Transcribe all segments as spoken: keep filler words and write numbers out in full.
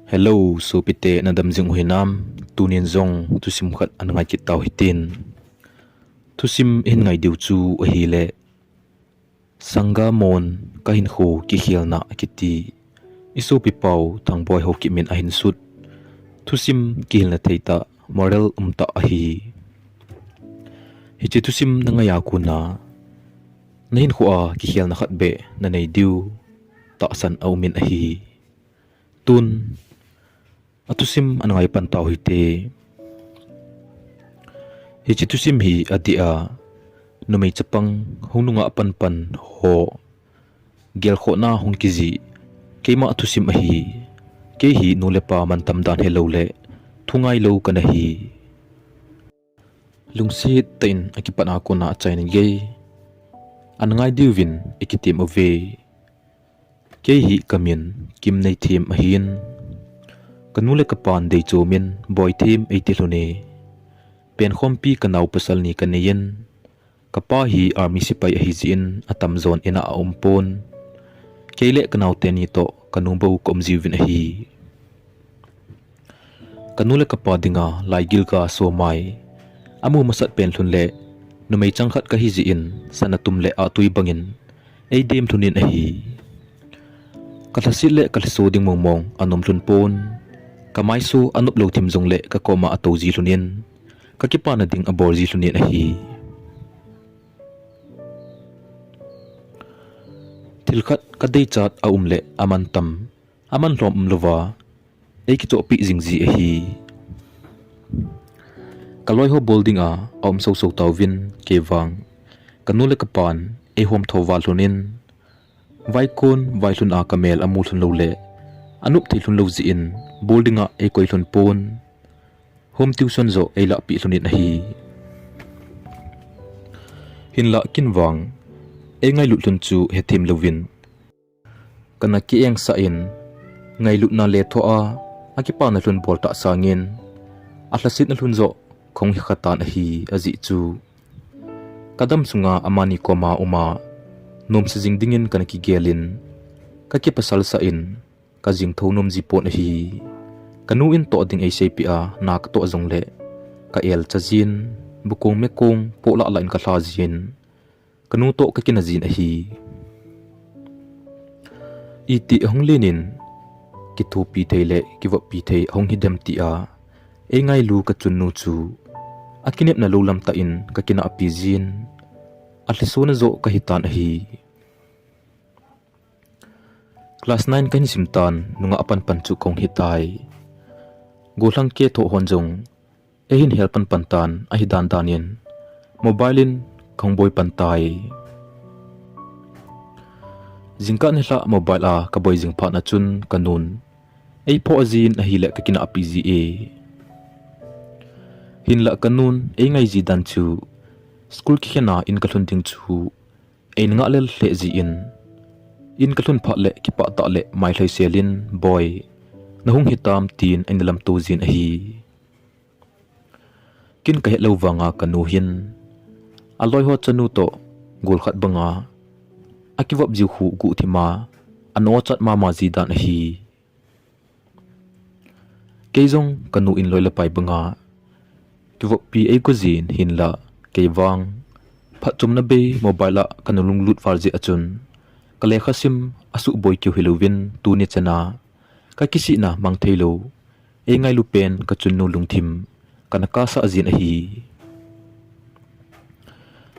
Hello, sopite, nadam jing u hinam? Tunin jong thusim khat ana ngai kit tau hitin. Thusim ihin ngai diu chu ahile, Sanggamon kahinkho kikhelna akiti, i sopi pau Thangboi Haokip in ahin sut thusim kihilna thei tah, moral um tah ahi. Hiche thusim na ngai a kona, na hinkho a kikhelna khat beh na nei diu tahsan aumin ahi. Tun, athusim ana ngai pan tau hite. Hiche thusim hi adeh a, numei chapang hung nungah panpan ho gelkhohna hung kijih, keima thusim ahi. Kei hi nu le pa mantam dan helou le thu ngailou kana hi. Lungset tah in akipat a kona achaina gei ana ngai diuvin ikitem uve. Kei hi kamin Kimneithem ahin, kanu le kapan deichom in Boithem eiti lhon e. Penkhompi kanao pasal ni kanei in, kapa hi army sepai ahi jeh in atamjon in a aum pon. Kei le kanaote ni toh kanu bou kaum jiuvin ahi. Kanu le kapa dinga laigil ga somai amu masat pen lhon le, numei chang khat kahi jeh in sanatum le ahtui bangin eidem lhonin ahi. Kalhaset le kalhaso ding mongmong ana um lhon pon. Kamaiso anop lou thim jongle kakoma atou ji lhonin, kakipana ding abol ji lhonin ahi. Thil khat kadeichat aum le amantam, amanlhom umlouva eikichohpeh jing ji ahi. Kaloiho bol dinga aum soso tauvin, kei vang kanu le kapan eihom tho val lhonin, vaikon vailhun a kamel amu lhon lou le, anop thei lhon lou jeh in bol dinga eikoi lhon pon. Home tuition joh eilahpeh lhonin ahi. Hinlah ken vang eingailut lhon chu hethem louvin, kana ki-engsah in, ngailutna lethoh a akipana lhon bol tah sangin, alhasetna lhon joh kahung hikha tan ahi. Ajeh chu, kadam sunga amani koma uma nomsa jing dingin kana kigelin, kakipasalsah in, kajing thou nom ji pon ahi. Kanu in toh ding eiseipeh a, na katoh jongle ka-el cha jin, bukong mekong poh lahlah in kalha jin, kanu toh kakina jin ahi. Iti ahung len in, kithopi thei le kivoppi thei ahung hidem tia eingailu kachunnu chu akinepna lou lamtah in kakinahpi jin, alhisona joh kahitan ahi. Class nine kahin sim tan, nungah panpan chu kahung hitai. Gollhang kethoh hon jong eihin hel panpan tan, ahi dandan in mobile in kahung boi pan tai. Jingkah nilhah mobile a kaboi jing phat na chun kanun eiphoh jin ahile kakinahpi ji e. Hinlah kanun eingai ji dan chu, school kikhen a in kalhun ding chu eina ngah lel lheh jeh in, in kalhun phat le kipah tah le mailhoi sel in, Boi, nahung hitam, tin eina lamto jin ahi. Ken kahet lou vanga kanu hin aloiho chanu toh gol khat banga akivop jiu khu guhthim a ana ochat mama ji dan ahi. Kei jong kanu in loi le pai banga kivoppi eigo jin, hinlah kei vang phatchomna bei mobile a kana lunglut val jeh a chun, kalekha sim asuhboi keu hilouvin tuni chana kakisihna mang theilou, eingailu pen kachunnu lungthim kana kahsah jin ahi.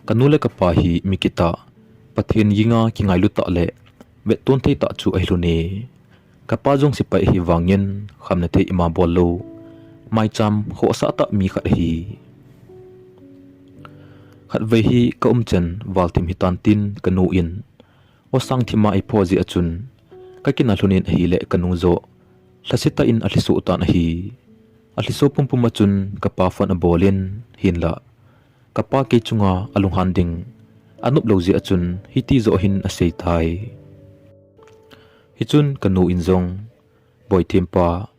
Kanu le kapa hi mi kitah, Pathen henga kingailu tah le vetton thei tah chu ahilhon e. Kapa jong sepai ahi vangin khamna thei ima bol lou, maicham khohsah tah mi khat ahi. Khatvei hi kaum chen valthim hitan tin kanu in osang thima eiphoh jeh a chun, kakina lhon in ahile kanu joh lhase tah in alhiso tan ahi. Alhiso pumpum a chun kapa phone abol in, hinlah kapa kei chunga alunghan ding anop lou jeh a chun hiti joh hin asei tai. Hichun kanu in jong, Boithempa,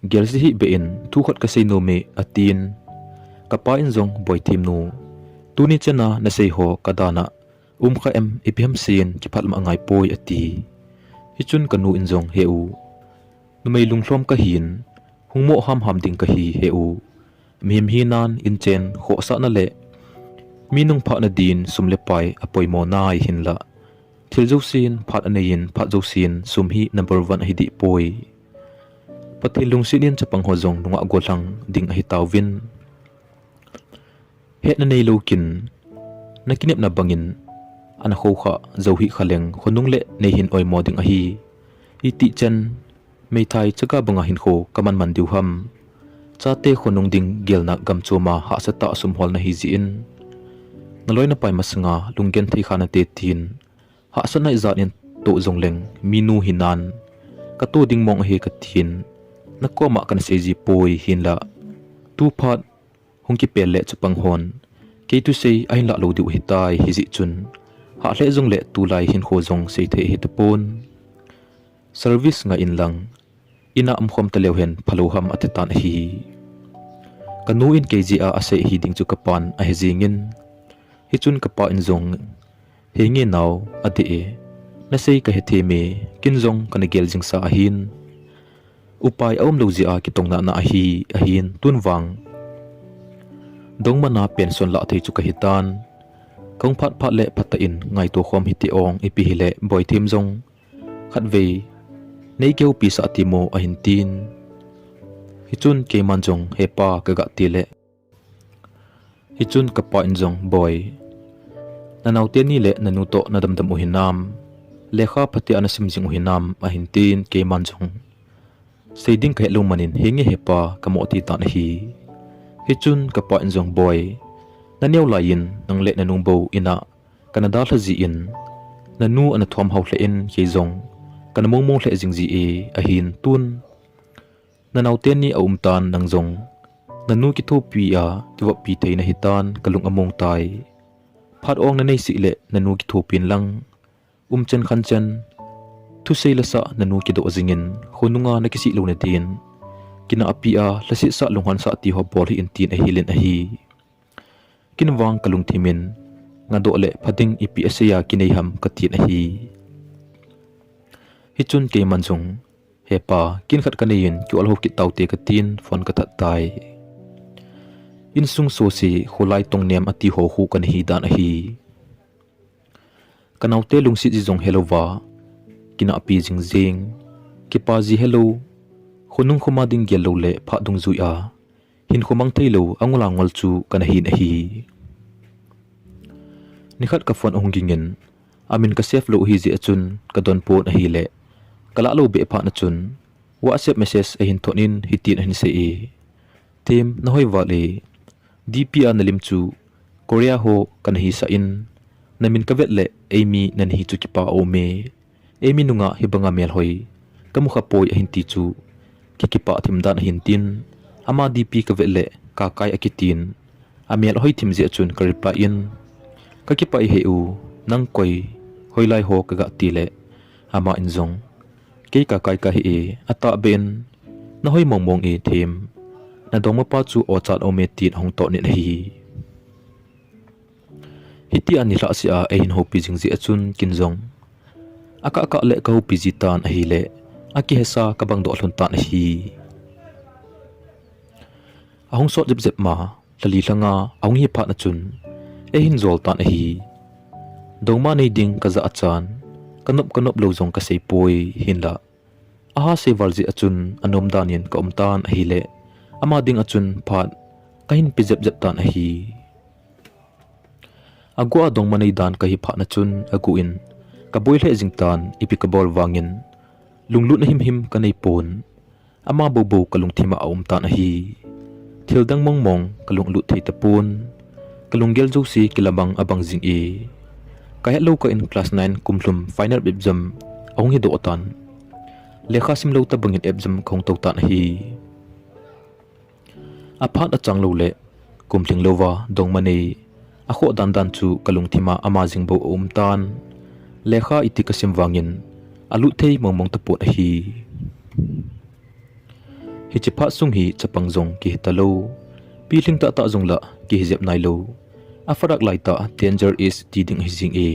gelse hih beh in thu khat kasei nom e, atin. Kapa in jong, Boithemnu, tuni chana nasei ho kadan a umkha em, ipi ham seiyin, kiphalam angaipoi, ati. Hichun kanu in jong, He u, Numei lunglhom kahin, hung mo hamham ding kahi he u. Mihem hinan inchen khohsahna le mi nung phatna din sum le pai apoimo nai hinlah, thil jousen phat aneiyin phat jousen sum hi number one ahi dehpoi. Pathen lungsetin chapang ho jong nungah gollhang ding ahitauvin. Hetna neilou kin, nakinepna bangin ana khokhah jou hih khaleng khonung le neihin oimo ding ahi. Itih chan meithai chaga banga hinkho kamanman diu ham? Chate khonung ding gelna gamchoma hahsatah sumholna hijeh in, naloi napai masanga lunggenthei kha nate tin, hahsatna ijat in toh jongleng minu hinan, kato ding mong ahi katin, nakoma kana seiji poi hinlah, tuphat hung kipel le chapang hon kei thusei ahin lah lou diu ahitai, hijeh chun hah lheh jongle tulai hinkho jong seithei ahitapon. Service ngah inlang, inah umkhom taleu hen phalou ham atitan ahi. Kanu in kei jeh a asei ahi ding chu kapan ahe jengin, hichun kapa in jong, henge nao, adeh e, nasei kahethem e, kin jong kana gel jingsa ahin, upai aumlou jeh a kitongna na ahi, ahin tun vang dongmana pension lah thei chu kahitan. Kahung phat phat le phatah in ngaito khom hite ong, ipi hile Boithem jong khatvei neikihoupisah temo ahin tin. Hichun keiman jong hepa kagah tile, hichun kapa in jong, Boi, nanaote ni le nanu toh nadamdam u hinam, lekha phatea nasim jing u hinam, ahin tin, keiman jong seiding kahetlou manin, henge hepa, kamo titan ahi. Hichun kapa in jong, Boi, naneo laiyin nang le nanu bou inah kana dalha jeh in, nanu ana thom hao lheh in, kei jong kana mongmong lheh jing ji e, ahin tun. Nanaote ni aumtan, nang jong nanu kithopi a kivoppi thei nahitan, kalung among tai. Phat ong naneisih le nanu kithopin lang, umchen khanchen thusei lasah nanu kidoh jingin, khonunga nakisih louna din kinahpi a lhasetsa lunghansah tiho bol hih in tin ahilin ahi. Kin vang kalungthimin, ngadoh le phading ipi aseiya kinei ham katin ahi. Hichun keiman jong, hepa, kin khat kaneiyin kiolho kit taute katin phone kathat tai. Insung sose kholai tongnem atiho khu kana hidan ahi. Kanaote lungset ji jong helouva, kinahpi jingjing, kipa ji helou, khonung khoma ding gel lou le phat dungjuia hinkho mang theilou angol angol chu kana hin ahi. Nikhat kaphone ahung gingin, amin kasave lou ahijeh a chun kadonpon ahile, kalah lou beh phatna chun WhatsApp message ahin thot in hitin ahin sei e, Them, nahoi val e, DP a nalim chu Korea ho kana hisah in, namin kavet le eimi nanahi chu kipa aume, eimi nunga hibanga melhoi kamukha poi ahin ti chu kikipah thim dan ahin tin, ama DP kavet le Kakai akitin, amel ahoi thim jeh a chun kareply in, kakipah e he u, nang koi, hoilai ho kagah tile, ama in jong, kei Kakai kahi e, atahbeh in, nahoi mongmong e Them, nadongmapa chu ochat aume tin ahung totnin ahi. Hitia nilhah sea eihin houpi jing jeh a chun kin jong akah kah le kahoupi ji tan ahile, akihesa kabangdoh lhon tan ahi. Ahung sot jep jep ma, lha li lhanga ahung hi phatna chun eihin jol tan ahi. Dongma nei ding kajah a chan, kanop kanop lou jong kaseipoi hinlah, aha seival jeh a chun anom danin kaum tan ahile, ama dinga chun phat kahin pe jep jep tan ahi. Aguh a dongma nei dan kahi phatna chun aguh in kaboi lheh jing tan, ipi kabol vangin lunglutna himhim kaneipon, ama boubou kalungthima aum tan ahi. Thildang mongmong kalung alut thei tapon, kalunggel jouse kilamang abang jing e. Kahetlou kah in class nine kumlhum final exam ahung hidoh tan, lekha simlou tobangin exam kahung tou tan ahi. Aphat achang loule, kum lhing louva dongma nei akhoh dandan chu kalungthima ama jing bou aum tan, lekha iti kasim vangin alut thei mongmong tapon ahi. Hiche phat sung hi chapang jong kihi talou, pilhing tahtah jong lah kihi jep nailou, afadak laitah danger age ti ding ahi jing e.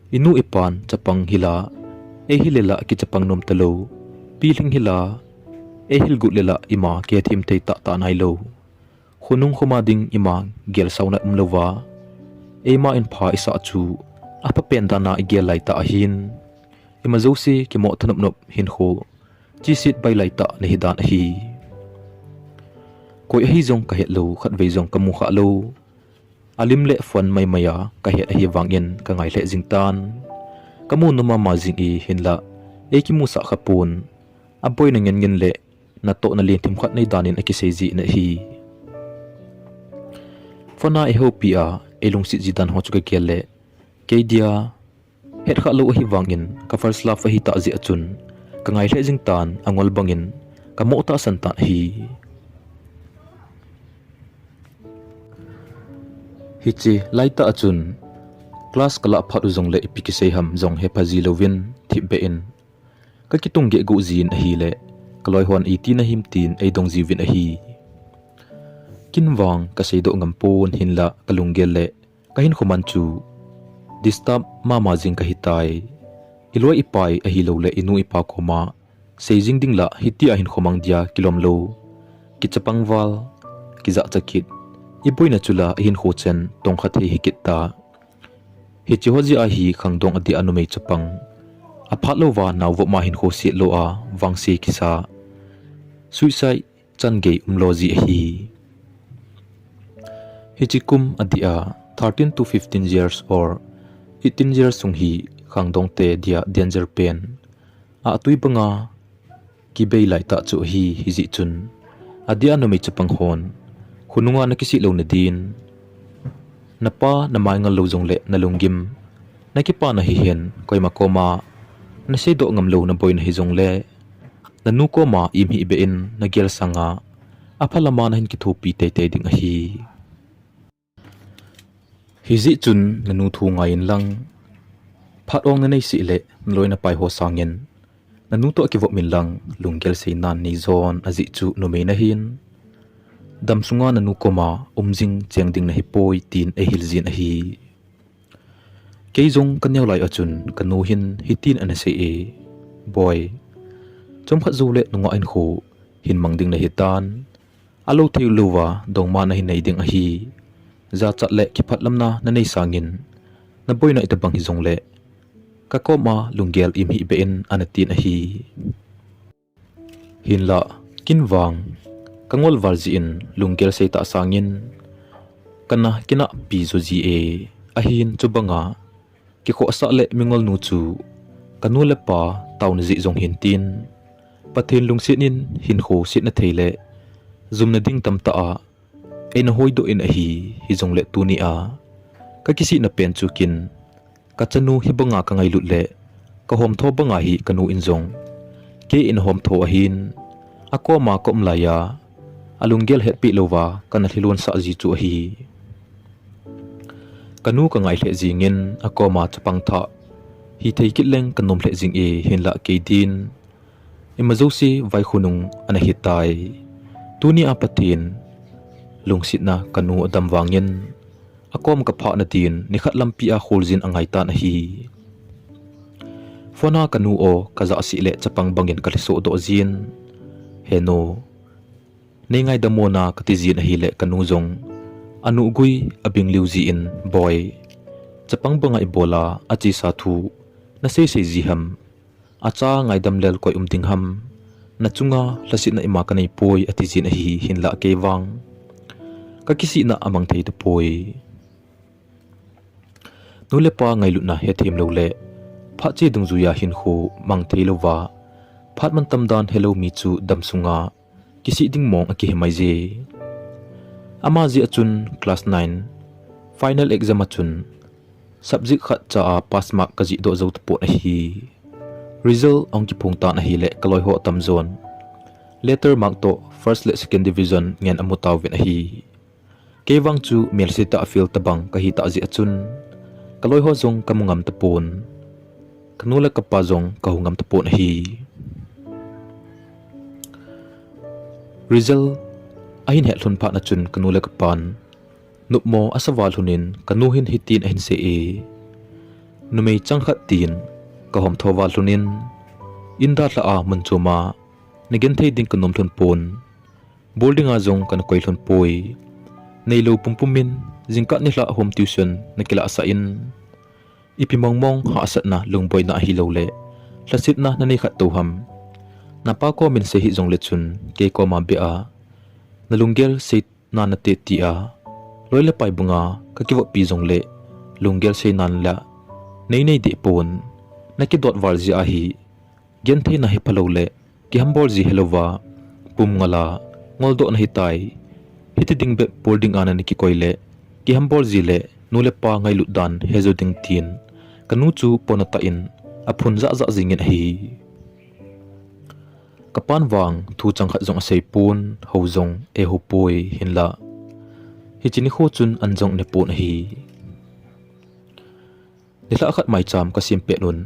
Inu ipan chapang hila, eihilela kichapang nom talou, pilhing hila, Eihil got le la ima kihethim thei tahtah nailou. Khonung khoma ding ima gel sauna umlouva, eima in pha isah chu aphapen dana igel laitah ahin, ima jouse kimoh thanop nop hinkho chiset bai laitah nahi dan ahi. Koi ahi jong kahet lou, khatvei jong kamu khah lou. Alim le phone maimai a kahet ahi vangin kangai lheh jing tan. Kamu nom mama jing e, hinlah eikimusah khapon, aboina ngen ngen le natohna lenthem khat nei danin akisei jin ahi. Phone a eihoupi a eilungset ji dan ho chu kagel le, kei dia hetkhah lou ahi vangin ka first love ahi tah jeh a chun kangai lheh jing tan, angol bangin kamoh tahsan tan ahi. Hiche laitah a chun class kalah phat u jongle ipi kisei ham jong hepha ji louvin thipbeh in kakitung gehguh jin ahile, kaloi hon iti nahim tin eidong jiuvin ahi. Kin vang kaseidoh ngam pon, hinlah kalunggel le kahinkho man chu disturb mama jing kahitai. Iloi ipai ahiloule inu ipa koma sei jing ding lah hitia hinkho mang dia kilom lou, kichapang val, kijahcha kit, iboina chu la ihinkho chan tongkha thei hikit ta. Hiche ho jeh a hi khangdong adeh a numei chapang, aphat louva naovop ma hinkho setlou a vangse kisa, suicide changei umlo ji ahi. Hiche kum adeh a thirteen to fifteen years or eighteen years sung hi khangdong te dia danger pen, atwi banga kibei laitah chu ahi. Hijeh chun adeh a numei chapang hon khonunga nakisih louna din, napa namai ngal lou jongle nalunggim, nakipana hihen koima koma naseidoh ngam lou, naboina hijongle nanu koma im hihbeh in nagel sanga apha lama nahin kithopi teitei ding ahi. Hijeh chun nanu thu ngai inlang, phat ong nanei seh le naloi napai ho sangin nanu toh kivop inlang, lunggel seinan neijon ajeh chu numei nahin, damsunga nanu koma um jing cheng ding nahipoi tin eihil jin ahi. Kei jong kaneo lai a chun kanu hin hitin anasei e, Boi, chomkhat joule nungah hinkho hin mang ding nahitan, alou thei louva dongma nahin nei ding ahi. Jachat le kiphatlamna nanei sangin naboina itobang hijongle kakoma lunggel im hihbeh in anatin ahi. Hinlah kin vang kangol val jeh in lunggel seitah sangin kana kinahpi jo ji e. Ahin chubanga kikhohsah le mingolnu chu kanu le pa taona jeh jong hintin, Pathen lungset in hinkho setna thei le jumna ding tamtah a eina hoidoh in ahi. Hijongle tunia kakisihna pen chu kin, kachanu hibanga kangailut le kahomtho banga hi kanu in jong kei eina homtho ahin, akoma kaum laiya alunggel hetpeh louva kana lhilonsah ji chu ahi. Kanu kangai lheh jengin akoma chapang thah hithei kit leng kanom lheh jing e, hinlah kei din ima jouse vaikhonung anahitai. Tunia Pathen lungsetna kanu adam vangin akom kaphahna din nikhat lampi a kholjin angaitan ahi. Phone a kanu o kajahseh le chapang bangin kalhisoh doh jin, Henu, neingaidam mo na, katijin ahile kanu jong anuhgui abingliu jin, Boi, chapang banga ibola achesa thu naseisei ji ham? Acha ngaidam lel koi um ding ham? Nachunga lhasetna ima kaneipoi, atijin ahi. Hinlah kei vang kakisihna amang thei tapoi. Nu le pa ngailutna hethem loule phat che dungjuiya hinkho mang thei louva, phat mantam dan helou mi chu damsunga kisih ding mong akihi maije. Ama jeh a chun class nine final exam a chun subject khat cha a pass mark kajihdoh jou tapon ahi. Result ahung kiphong tan ahile kaloiho atamjon letter mark toh first le second division ngen amu tauvin ahi. Kei vang chu melsetah a fail tobang kahitah jeh a chun kaloiho jong kamu ngam tapon, kanu le kapa jong kahu ngam tapon ahi. Result ahin hetlhun phat a chun kanu le kapan nopmo asa val lhonin kanu hin hitin ahin sei e, Numei chang khat tin kahomtho val lhonin, indalha a mun choma Na genthei ding ka nom lhon pon. Boarding a jong kana koi lhon poi. Neilou pumpum in, jingkah nilhah home tuition na kilah sah in, ipi mongmong hahsatna lungboina ahilouleh lhasetna na nei kha tou ham. Na pa kom in sei hih jongle chun kei koma beh a na lunggel sei na nate tia loi le pai banga ka kivoppi jongle lunggel sei nan la nei nei deh pon. Na kidot val jeh ahi. Gentheina hi phalou le kihambol ji helouva pum ngala ngoldoh na hitai. Hiti ding bep boarding a na kikoi le kihambol ji le nu le pa ngailut dan hejo ding tin ka nu chu pona tah in aphun jahjah jingin ahi. Ka pan vang thu chang khat jong asei pon, hou jong eihou poi hinla hiche nikho chun an jong ne pon ahi. Nilhah khat maicham ka sim pet un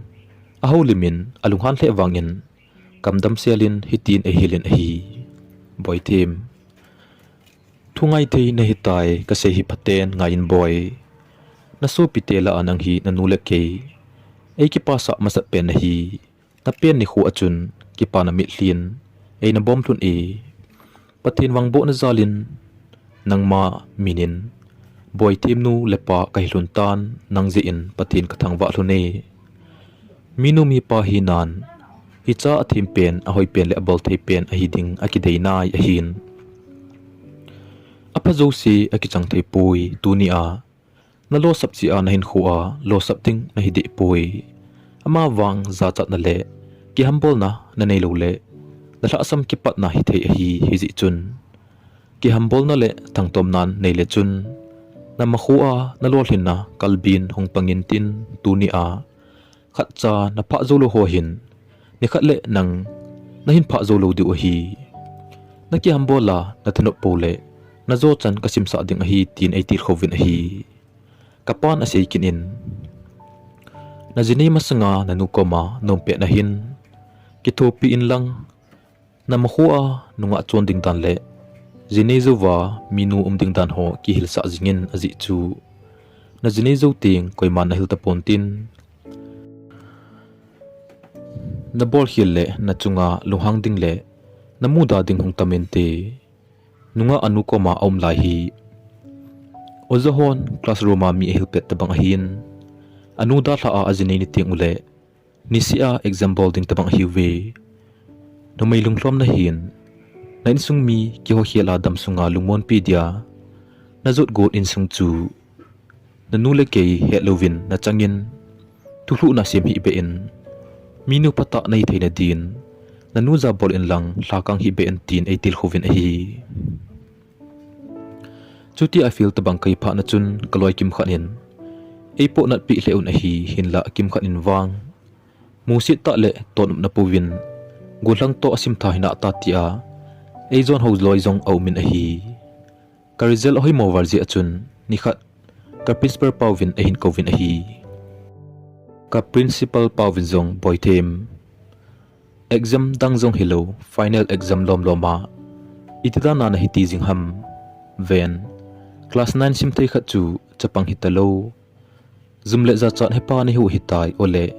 ahoulim in alunghan lheh vangin kamdam sel in hitin eihil in ahi. Boithem, thu ngai thei na hitai, ka sei hi phaten ngai in boi. Na sopite lah a nang hi na nu le kei ei kipasah masat pen na hi. Na pen nikho a chun kipa na mitlhi in ei na bom lhun e. Pathen vangbohna jal in nangma min in Boithem nu le pa ka hi lhon tan, nang jeh in Pathen ka thangvah lhon e. Minu mipa hinan hicha athem pen, ahoi pen le abol thei pen ahi ding akidei nai ahin. Apha jouse akichang thei poi, tuni a na losap jeh a na hinkho a losap ding na hi deh poi. Amavang jachatna le kihambolna na neilou le na lhahsam kipatna hithei ahi, hijeh chun kihambolna le thangtomnan neile chun na makho a na lolhinna kalbin hung pangin tin, tuni a khatcha na phah joulou ho hin nikhat le nang na hin phah joulou diu ahi. Na kihambol a na thanop pou le na jochan ka simsah ding ahi tin ei tilkhouvin ahi. Ka pan asei kit in, na jinei masanga na nu koma na um pet na hin kithopi in lang, na makho a nungah chon ding dan le jinei jouva minu um ding dan ho kihilsah jingin, ajeh chu na jinei jou teng koiman na hil tapon tin, na bolkhel le na chunga lunghang ding le na muda ding hung tam inte. Nungah anu koma aum lai hi oja hon classroom a mi ahil pet tabang ahin, anu dalhah a ajinei ni teng ule niseh a exam bol ding tabang ahiuve. Numei lunglhomna hin na insung mi kihokhel a damsunga lungmonpi dia na jot got insung chu na nu le kei hetlouvin na changin thulhuhna sem hih beh in, minu phatah na hi theina din na nu jabol in lang lhakang hih beh in tin ei tilkhouvin ahi. Chutia feel tabang kahi phatna chun ka loi kimkhat in ei pohnatpeh lheh un ahi, hinlah kimkhat in vang musit tah le tonupna pouvin gollhang toh asimtha hinah ta tia ei jon ho loi jong aumin ahi. Ka result ahoimo val jeh a chun nikhat ka principal pauvin ahin kouvin ahi. Ka principal pauvin jong, Boithem, exam dang jong hilou, final exam lomlom a iti dan a na hiti jing ham? Ven, class nine simthei khat chu chapang hitalou, jum le jachat hepa nahiu hitai ole,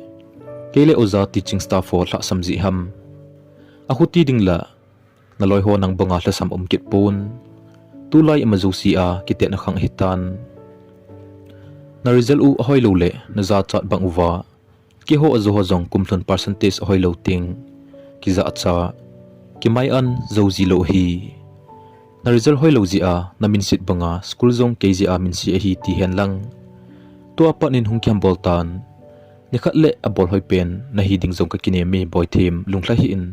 kei le oja teaching staff ho lhahsam jeh ham? Akhuti ding la na loi ho nang banga lhasam um kit pon. Tulai ima jouse a kitetna khang ahitan. Na result u ahoilou le na jachat bang uva keiho ajo ho jong kumlhun percentage ahoilou teng kijahcha, kimai an jou jilou ahi. Na result hoilou jeh a na minset banga school jong kei jeh a minse ahi ti hen lang, tua pat in hung kihambol tan. Nikhat le abol hoi pen nahi ding jong ka kinem e, Boithem, lunglha hih in.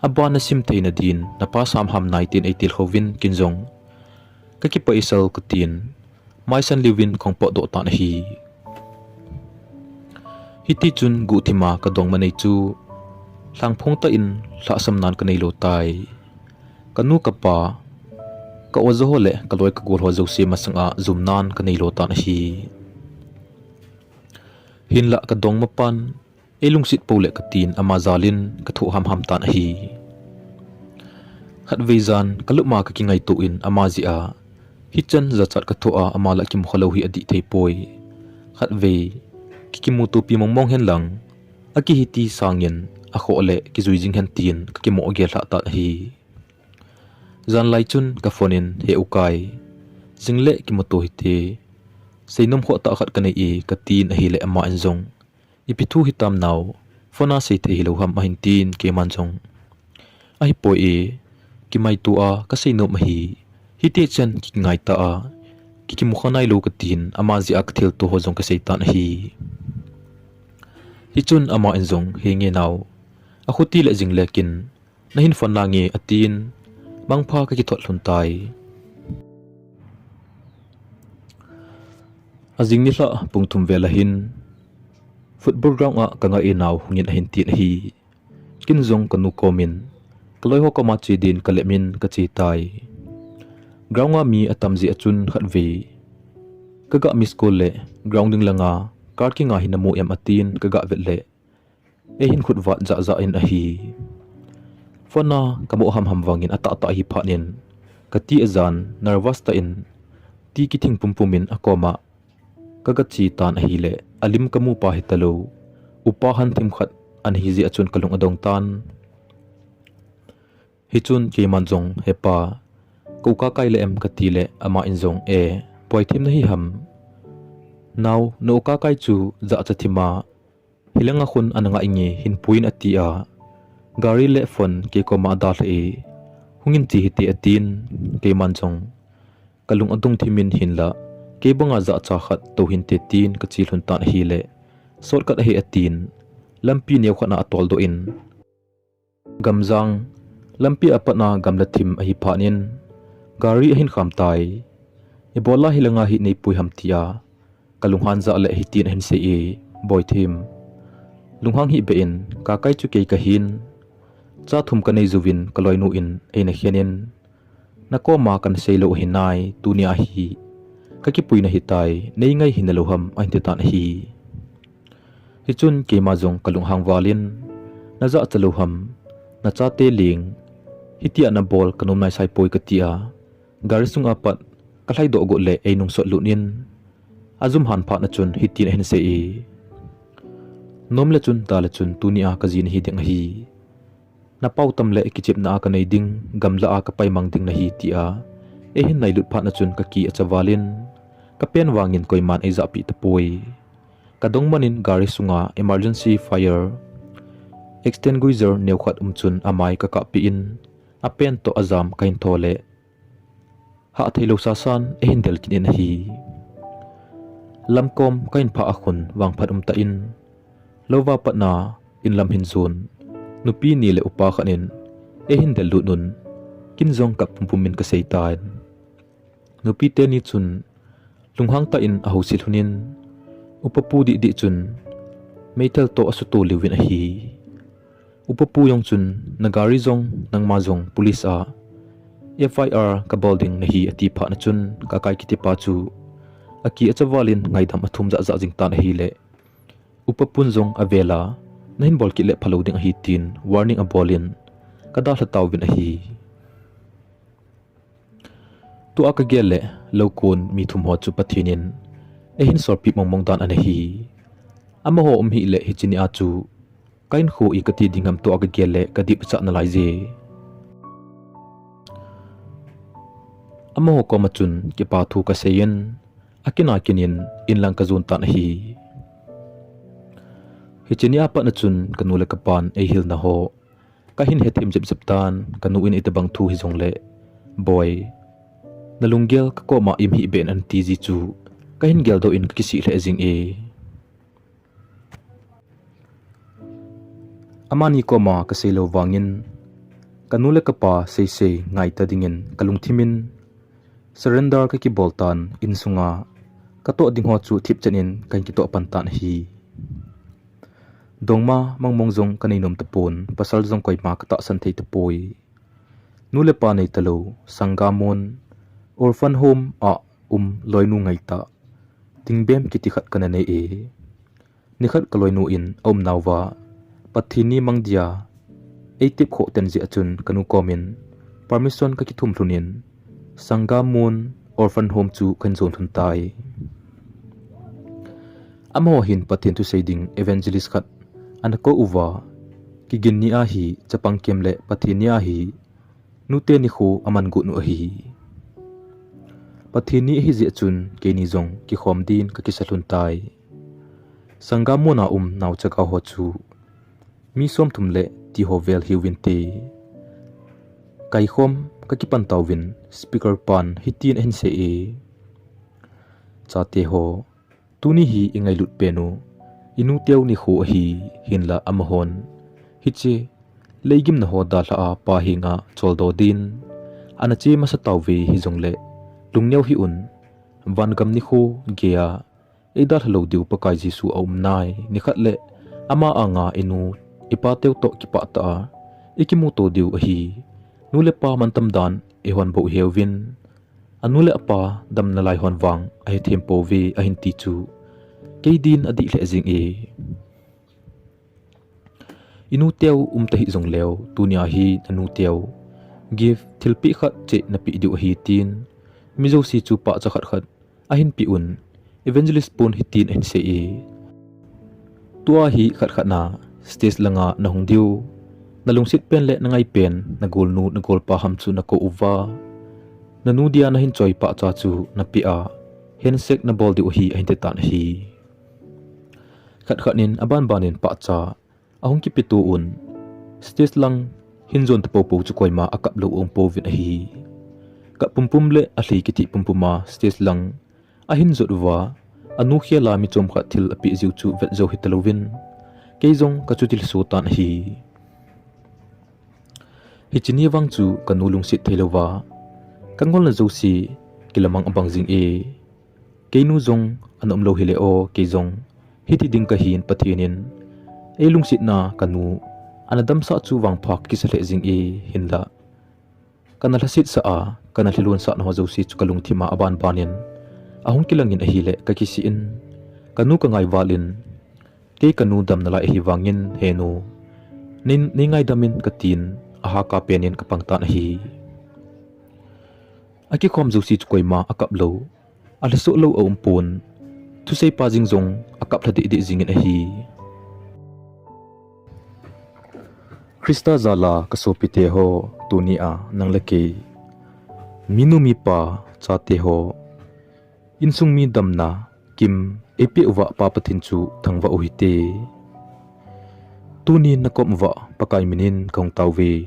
Aban na simtheina din na pa sam ham nai tin ei tilkhouvin, kin jong ka kipah isal ka tin, maisan liuvin kahung potdoh tan ahi. Hiti chun guhthima ka dongma nei chu lhangphong tah in lhahsamnan ka neilou tai. Ka nu ka pa, ka oja ho le ka loi ka gol ho jouse masanga jumnan ka neilou tan ahi. Hinlah ka dongma pan ei lungset pou le ka tin ama jal in ka thoh hamham tan ahi. Khatvei jan ka lupma ka kingaito in ama jeh a hichan jachat ka thoh a ama lah kimukha lou hi adih thei poi. Khatvei kikimutopi mongmong hen lang, akihiti sangin akhoh le kijui jing hen tin kakimo gel lhah tan ahi. Janlai chun ka phone in, "He u Kai, jing le kimuto hite, seinom khoh tah khat kanei e," katin ahile ama in jong, "Ipi thu hitam nao, phone a seithei hilou ham?" ahin tin, keiman jong, "Ahipoi e, kimaito a kaseinom ahi, hiti chan kingai ta a, kikimu kha nailou," katin, ama jeh a kathilto ho jong kasei tan ahi. Hichun ama in jong, "Henge nao, akhuti le jing le kin, nahin phone nange," atin, mangpha kakithot lhon tai. Ajing nilhah pung thum vel ahin, "Football ground a kanga e nao, hungin," ahin tin ahi. Kin jong kanu komin, "Kaloi ho koma che din kalep in," kache tai. Ground a mi atam jeh a chun khatvei kaga miss call le, "Ground ding langa car kinga hi namu em?" atin kaga vet le, eihin khut vat jah jah in ahi. Phone a kamo hamham vangin atahtah ahi phat in, kati ajan, nervous tah in, ti kithing pumpum in akoma kaga che tan ahile, alim kamu pa hitalou, upa hanthim khat ana hi jeh a chun kalung adong tan. Hichun keiman jong, "He pa, ka u Kakai la em?" kati le, ama in jong, "E, Boithim nahi ham? Nao, na u Kakai chu jahcha thim a, hilanga khun ana ngai nge, hinpui in," ati a, gari le phone kei koma adalha e, "Hungin che hite," atin, keiman jong kalung adong thim in, "Hinlah, kei banga jahcha khat tou hinte," tin kache lhon tan ahile, "Shortcut ahi," atin, lampi neo khat na atoldoh in, gamjang lampi apat na gamla thim ahi phat in, gari ahin kham tai. "Ibola hilanga hi neipui ham?" tia kalunghan jah le hitin ahin sei e, "Boithim, lunghang hih beh in, Kakai chu kei kahin, cha thum kanei jouvin kaloinu in eina khen in, nakoma kana seilou ahi nai, tunia hi kakipui nahi tai, nei ngai hinalou ham?" ahin ti tan ahi. Hichun keima jong kalunghang val in, "Najahcha lou ham, nachate leng hitia nabol kanom naisai poi," katia, gari sunga pat kalhaidoh got le einung sot lut in, ajum han phat na chun hitin ahin sei e, "Nom le chun, da le chun, tunia kaji nahi ding ahi. Napao tam le kichepna a kanei ding, gamla a kapaimang ding nahi," tia eihin nailut phat na chun kaki acha val in, kapen vangin koiman eijahpeh tapoi. Kadongman in gari sunga emergency fire extinguisher neo khat um chun amai kakahpeh in, apen toh ajam kahin tho le, hah theilou sasan eihin del kit in ahi. Lamkom kahin phah a khun vangphat umtah in, louva patna in lam hin jon nupi ni le upa khat in eihin del lut un, kin jong kap pumpum in kasei tan. Nupi teni chun lunghang tah in ahousi lhon in, upa pu dihdih chun meithal toh asuto liu vin ahi. Upa pu jong chun, "Na gari jong, nangma jong police a F I R kabol ding nahi," ati phat na chun, Kakai kiti pa chu aki acha val in ngaidam athum jahjah jing tan ahile, upa pun jong avel a, "Nahin bol kit le phalou ding ahi," tin warning abol in, kadalha tauvin ahi. Tua kagel le, lou kon mi thum ho chu Pathen in eihin solpeh mongmong dan ana hi. Amaho um hih le hiche nia chu kahinkho i kati ding ham tua kagel le kadip achat nalai je. Amaho koma chun kipa thu kasei in, akin akin in inlang kajon tan ahi. Hiche nia pat na chun kanu le kapan eihilna ho kahin hethem jep jep tan, kanu in itobang thu hijongle, "Boi, nalunggel kakoma im hih beh in," anati ji chu kahin geldoh in kakisih lheh jing e. Amani koma kasei lou vangin, kanu le kapa seisei ngaita dingin kalungthim in, surrender kakibol tan, insunga katoh ding ho chu thipchan in kahin kitoh pan tan ahi. Dongma mongmong jong kanei nom tapon, pasal jong koima katahsan thei tapoi. Nu le pa nei talou, Sangam Mon orphan home a um loinu ngaitah, Tingbem kiti khat kana nei e. Nikhat kaloinu in aum nauva, Pathen ni mang dia eitep khoh ten jeh a chun kanu komin permission kakithum lhon in, Sangam Mon orphan home chu kahin jon lhon tai. Amaho hin Pathen thusei ding evangelist khat ana kou uva, Kigin ni ahi, chapang kem le Pathen ni ahi, nute nikho aman got u ahi. Pathen ni ahi jeh chun keini jong kikhom din kakisa lhon tai. Sangam mona um nao chaga ho chu mi som thum le ti ho vel hiuvin te. Kaikhom kakipan tauvin speaker pan hitin ahin sei e. Chate ho, tuni hi ingailut pen u, inuteu nikho ahi, hinla amahon hiche leigimna ho dalha a Pa henga choldo din ana che masa tauve hijongle, lungneo hih un, vangam nikho geiya eidalha lou diu Pakai Jesu aum nai, nikhat le ama anga inu ipa teu toh kipah tah a ikimuto diu ahi. Nu le pa mantam dan eihon bou heuvin, anu le apa damna lai hon vang ahethem pouve ahin ti chu, kei din adih lheh jing e. Inuteu um tahih jongleu, tunia hi nanuteu gift thilpeh khat cheh napeh diu ahi tin, mi jouse chu pahcha khat khat ahin peh un, Evangelist pun hitin ahin sei e. Tua hi khat khat na stage langa nahung diu, nalungset pen le nangai pen nagolnu nagolpa ham chu nakou uva, nanu dia nahin choi pahcha chu napeh a, handshake nabol diu ahi ahin ti tan ahi. Khat khat nin aban ban in pahcha ahung kipehto un, stage lang hin jon tapoupou chu koima akap lou aum pouvin ahi. Kap pumpum le alhi kithih pumpum a stage lang ahin jot uva, anu khel a mi chomkhat thil apeh jiu chu vet jou hitalouvin, kei jong kachuti lhaso tan ahi. Hiche ni vang chu kanu lungset theilouva kangolna jouse kilamang abang jing e. Keinu jong ana umlou hile o, kei jong hiti ding kahin, Pathen in eilungsetna kanu ana damsah chu vangpha kakisa lheh jing e, hinla kana lhasetsah a, kana lhilonsahna ho jouse chu kalungthim a aban ban in ahung kilangin ahile kakisih in, kanu kangai val in, kei kanu damna lai ahivangin, henu, nei, nei ngaidam in katin, ahaka pen in kapang tan ahi. Akikhom jouse chu koima akap lou, alhasoh lou aum pon, thuseipa jeng jong akap lha deh deh jingin ahi. Christa jal a kasopite ho, tunia nang le kei, minu mipa chate ho, insung mi damna kim eipeh uva Pa Pathen chu thangvah u hite. Tunin nakom uva Pakai minin kahung tauve.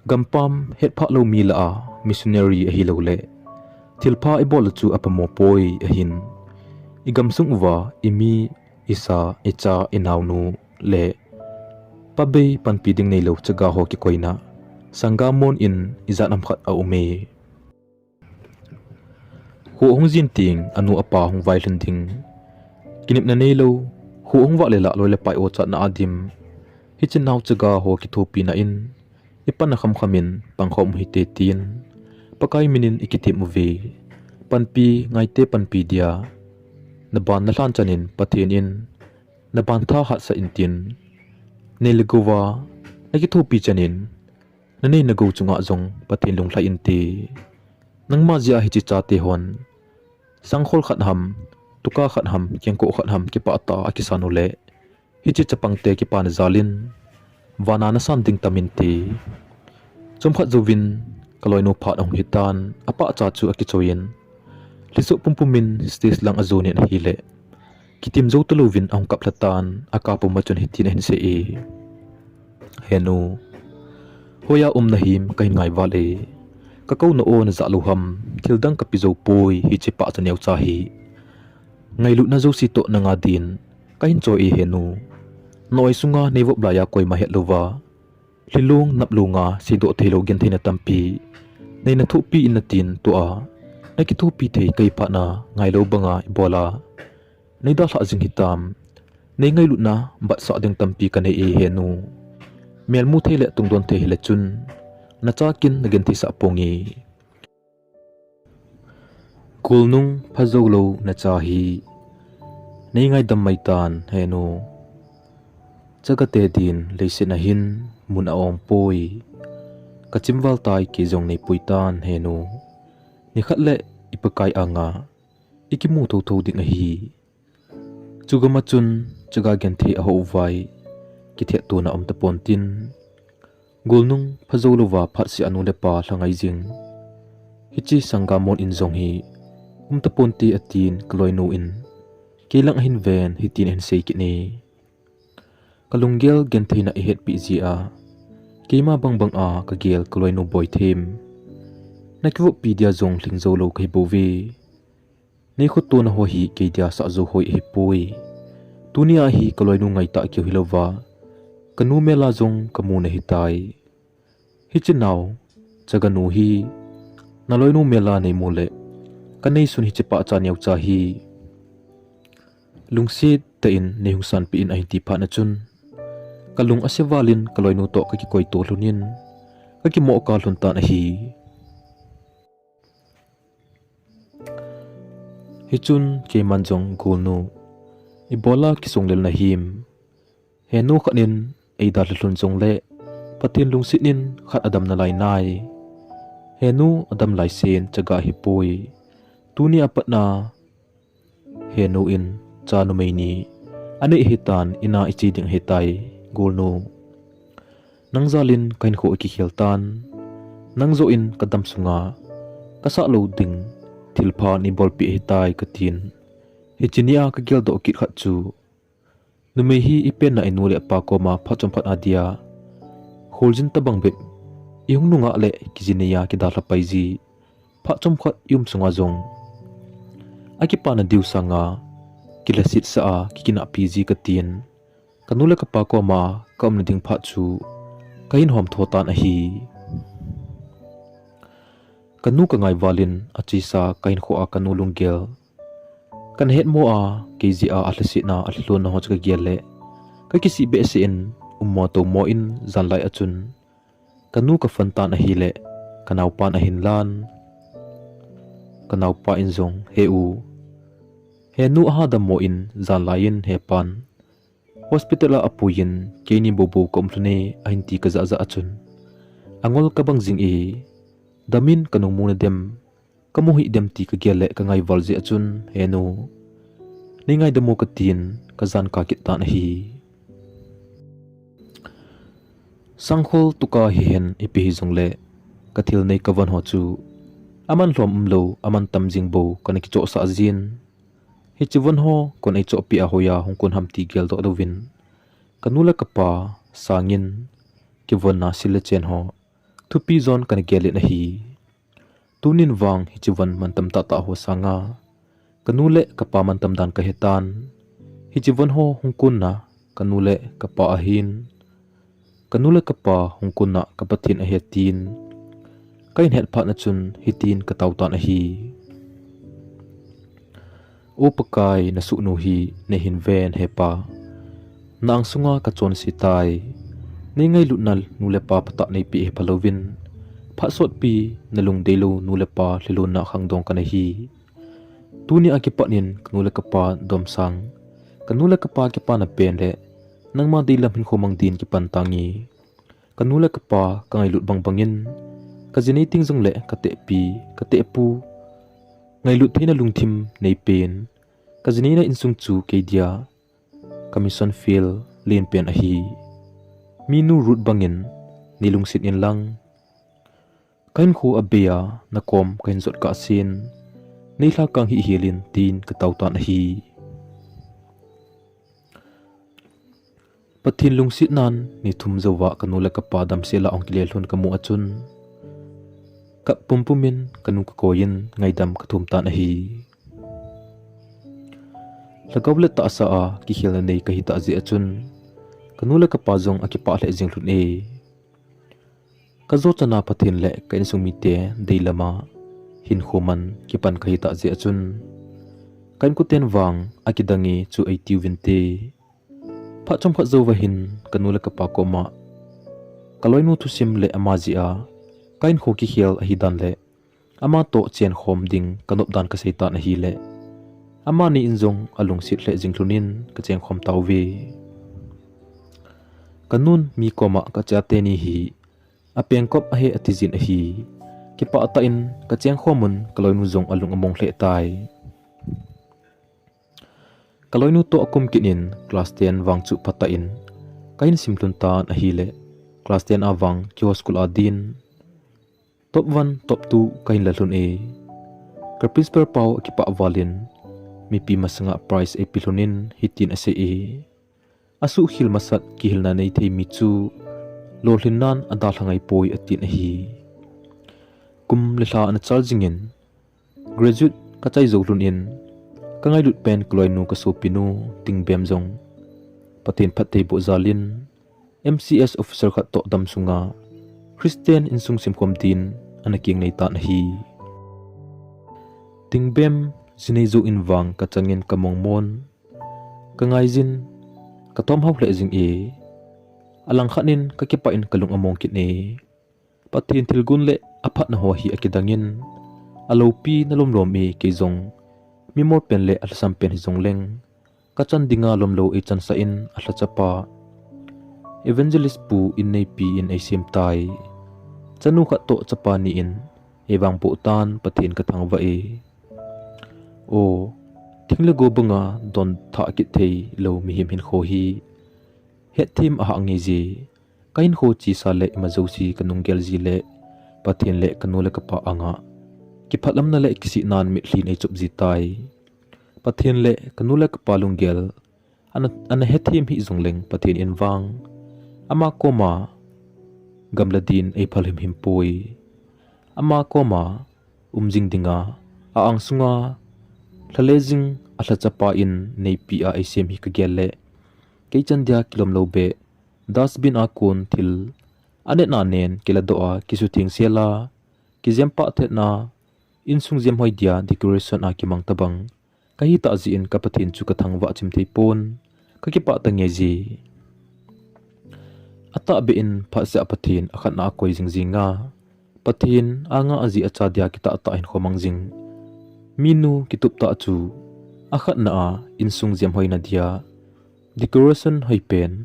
Gampam hetphah lou mi lah a missionary ahiloule thilpha ibol u chu aphamo poi ahin, igamsung uva imi, isa, icha, inaonu le pabei panpi ding neilou chaga ho kikoina, sangam mon in ijat ham khat aume. Kho ahung jin teng anu apa hung vailhun ding, kinepna neilou, kho ahung vah le lah loi le pai ochatna adim, hiche nao chaga ho kithopina in ipanna khamkham in pangkhom u hite tin, Pakai minin ikitem uve. Panpi ngaite panpi dia, naban nalhan chan in Pathen in naban tha hatsah intin, nei le gou a nakithopi chan in nanei nagou chunga jong Pathen lunglhai inte. Nangma jeh a hiche chate hon sangkhol khat ham, tuka khat ham, kengkoh khat ham kipah tah a kisan ule, hiche chapangte kipana jal in vana nasan ding tam inte. Chomkhat jouvin kaloinu phat ahung hitan, apahcha chu akichoi in, lhisoh pumpum in stage lang ajon in ahile, kitim jou talouvin ahung kap lha tan, akap pum a chun hitin ahin sei e, Henu, hoiya um nahim kahin ngai val e, kakouna o najah lou ham, thildang kape jou poi, hiche pahcha neocha hi ngailutna jouse toh nanga din kahin choi e henu. Na oi sunga neivop laiya koima het louva, lhilung naplunga seidoh theilou gentheina tampi neina thohpi in natin, tua nakithopi thei kahi phatna ngailou banga ibol a neidalhah jing hitam. Nei ngailutna batsah ding tampi kanei e henu. Melmu thei le tungdon thei hile chun nacha kin nagentheisah ponge. Kulnung phajou lou nacha hi nei ngaidam maitan henu. Chagate din leiset a hin mun aum poi. Kachimval tai, kei jong neipui tan henu. Nikhat le iPakai anga ikimu thotho ding ahi. Chugam a chun chaga genthei ahou vai, kithet tona um tapon tin. Golnung phajou louva phatseh a nu le pa lhangai jing. Hiche sanggamon in jong hi um tapon te atin kaloinu in. Kei lang ahin ven hitin ahin sei kit e. Kalunggel gentheina ihetpi jia. Keima bangbang a kagel kaloinu Boithem. Nakivoppi dia jong lhingjou lou kahi bouve. Nei khotona ho hi kei dia sahjou hoi ahipoi. Tunia hi kaloinu ngaitah keu hilouva. Kanu mela jong kamu nahitai. Hiche nao, chaganu hi, naloinu mela neimu le, kanei sun hiche pahcha neocha hi. Lungset tah in neihung sanpeh in ahin ti phat na chun. Kalung ase valin kaloinu toh kakikoito lhon in, kakimoh kah lhon tan ahi. Hichun keiman jong golnu. Ibola kisunglel nahim. Henu khat in eidalha lhon jongle. Pathen lungset in khat adam nalai nai. Henu adam laisen chaga hipoi. Tunia patna. Henu in cha numei ni. Anei hitan ina iche ding hitai. Golnu. Nang jalin kahinkho akikhel tan. Nang joh in kadam sunga. Kasah lou ding. Thilpha neibolpeh hitai katin. Hiche nia kageldoh kit khat chu. Numei hi ipenna inu le apa koma phat chomkhat adia. Kholjin tabang bep. Ihung nungah le kijinei a kidalha pai ji. Phat chomkhat ium sunga jong. Akipana diu sanga. Kilhaset sah a kikinahpi ji katin. Kanu le kapa koma kaumna ding phat chu. Kahin hom tho tan ahi. Kanu kangai valin achesa kahinkho a kanu lunggel. Kana hetmo a, kei jeh a alhasetna, alhalhonna ho chu kagel le. Kakisih behseh in, ummo toumo in, janlai a chun. Kanu kaphone tan ahile, kanaopan ahin lan. Kanaopa in jong, he u. Henu aha dammo in, janlai in, hepan. Hospital a apuiyin, keini boubou kaum lhon e, ahin ti kajah jah a chun. Angol kabang jing e, damin kanung mu nadem, kamu hih dem ti kagel le kangai val jeh a chun, henu. Nei ngaidam o katin, kajan kah kit tan ahi. Sangkhol tuka hihen ipi hijongle, kathil nei kavon ho chu. Aman lhom umlou, aman tam jing bou, kana kichohsah jin. Hiche von ho, kon eichohpi a hoiya hung kon ham ti geldoh louvin. Kanu le kapa, sangin, kivonna sil le chen ho. Thupi jon kana gel in ahi. Tunin vang hiche von mantam tahtah ho sanga. Kanu le kapa mantam dan kahetan. Hiche von ho hung konna, kanu le kapa ahin. Kanu le kapa hung konna ka Pathen ahi tin. Kahin het phat na chun hitin katao tan ahi. O Pakai, nasuhnu hi neihin ven hepa. Na angsunga kachonse tai. Nei ngailutna nu le pa phatah neipeh hepha louvin. Phat sotpi nalungdei lou nu le pa lhilonna khangdong kana hi. Tunia kipat in kanu le kapa domsang. Kanu le kapa kipana pen le. Nangma deilam hinkho mang din kipan tange. Kanu le kapa kangailut bangbangin. Kajinei ting jongle katehpi, katehpu. Ngailut theina lungthim neipen. Kajineina insung chu kei dia. Ka mission field lenpen ahi. Minu Ruth bangin neilungset inlang. Kahinkho abeiya nakom kahin jot kahsen. Neilhakang hih helin tin katao tan ahi. Pathen lungsetnan ni thum jouva kanu le kapa damsel a hung kile lhon kamu a chun. Kap pumpumin kanu kakoiyin ngaidam kathum tan ahi. Lhagao le tahsa a kikhelna nei kahitah jeh a chun. Kanu le kapa jong akipah lheh jing lhon e. Kajo chana Pathen le ka insung mite deilama hinkho man kipan kahitah jeh a chun. Ka inkoten vang akidange chu eitiuvinte. Phat chomkhat jouva hin kanu le kapa koma. Kaloinu thusim le ama jeh a ka hinkho kikhel ahidan le. Amatoh chenkhom ding kanop dan kasei tan ahile. Amani in jong alungset lheh jing lhonin kachengkhom tauve. Kanun mi koma kachate ni hi apengkop ahi atijin ahi. Kipah tah in kachengkhom un kaloinu jong alung among lheh tai. Kaloinu toh akum kit in class ten vang chu phatah in Kahin simlhun tan ahile, class ten a vang keiho school a din top one, top two kahin lalhun e. Ka principal pau akipah val in, mipi masanga prize eipeh lhon in hitin asei e. Asuhkhel masat kihilna neithei mi chu lolhinnan adalha ngaipoi atin ahi. Kum le lha ana chal jingin, graduate kachai jou lhon in, kangailut pen kaloinu kasopinu Tingbem jong Pathen phatthei boh jal in, M C S officer khat toh damsunga Christian insung semkhom din ana kinei tan ahi. Tingbem jinei jou in vang kachangin kamongmon, kangaijin, kathom hao lheh jing e. Alangkhat in kakipah in kalung among kit e. Pathen thilgon le aphatna ho hi akidangin, aloupina lomlom e. Kei jong mimol pen le alhasam pen hijongleng, kachan dinga lomlou eichansah in alhachapa Evangelist pu inneipi in eisem tai. Chanu khat toh chapa ni in eivangboh tan Pathen kathangvah e. O, thing le go banga donthah kit theilou mihem hinkho hi hetthem ahah ngai je. Kahinkho chesa le ima jouse kanunggel ji le Pathen le kanu le kapa anga kiphalamna le kisihnan mitlhi in eichop ji tai. Pathen le kanu le kapa lunggel ana, ana hetthem hih jongleng Pathen in vang ama koma gamla din eiphal himhim poi. Ama koma um jing dinga, a-angsunga lhale jing alhachapa in neipi a eisem hi kagel le, kei chan dia kilomlou beh, dustbin a kon thil anetna nen kiladoh a, kisutheng sel a, kijempah thetna, insung jemhoi dia decoration a kimang tobang kahitah jeh in ka Pathen chu kathangvah chim theipon, kakipah tange ji. Atahbeh in phatseh a Pathen akhatna a koi jingjinga, Pathen anga aji acha dia kitahtah hinkho mang jing minu kituptah chu akhatna a insung jemhoina dia decoration hoi pen,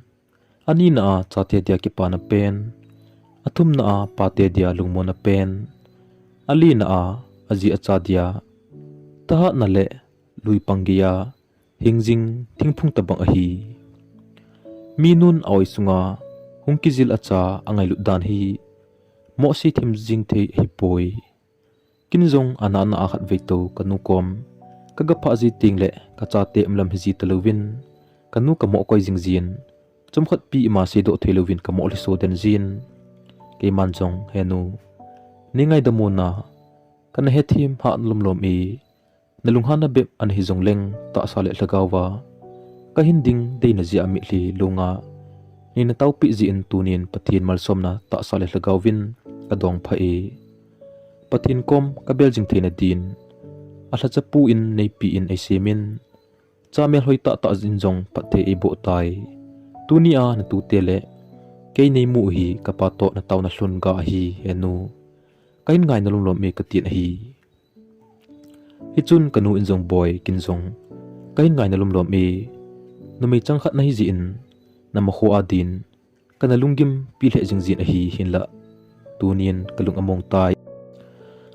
anina a chate dia kipana pen, athumna a pate dia lungmonna pen, alina a aji acha dia thahatna le luipang geiya hingjing thingphung tobang ahi. Minun a-oi sunga hung kijil acha angailut dan hi mohsei them jing thei ahipoi. Kin jong anahna a khatvei tou kanu kom kagaphah ji tengle kachate umlam hiji talouvin, kanu kamoh koi jingjin, chomkhatpi ima seidoh theilouvin kamoh lhiso den jin. Keiman jong, He nu, neingaidam o, na kana hetthem hah lomlom e, nalunghanna bep ana hijongleng tahsa le lhagaova kahin ding deina jeh a mitlhi lunga neina taopeh jeh in tunin Pathen malsomna tahsa le lhagaovin kadongpha e. Pathen kom kabel jing theina din alhachapu in neipi in eisemin, cha melhoi tahtah in jong phatthei eiboh tai. Tunia natute le kei neimu u hi kapa toh nataona lhun ga ahi, He nu. Kahin ngaina lomlom e, katin ahi. Hichun kanu in jong, Boi, kin jong kahin ngaina lomlom e, numei chang khat nahi jeh in namakho a din kana lunggimpi lheh jingjin ahi, hinlah tunin kalung among tai.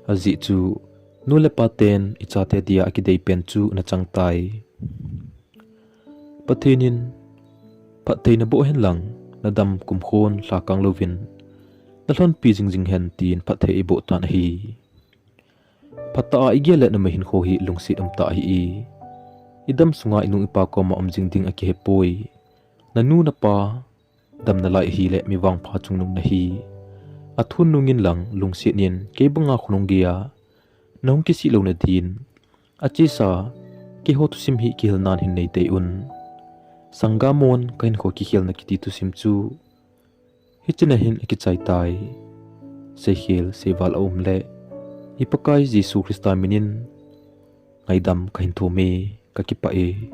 Ajeh chu nu le paten ichate dia akidei pen chu nachang tai. Pathen in phatthei naboh hen lang, nadam kumkhon lhakang louvin nalhonpi jingjing hen, tin phatthei eiboh tan ahi. Phatah a igel le numei hinkho hi lungset umtah ahi e. Idam sunga inu ipa koma um jing ding akihepoi. Nanu napa damna lai ahile mi vangpha chungnung nahi. Athun nungin lang lungset in kei banga khonung geiya nahung kisih louna din, achesa keiho thusim hi kihilnan hin neitei un. Sanggamon kahinkho kikhelna kiti thusim chu hichena hin akichai tai. Seikhel seival aumle, i Pakai Jesu Christa minin ngaidam kahin thum e, kakipah e.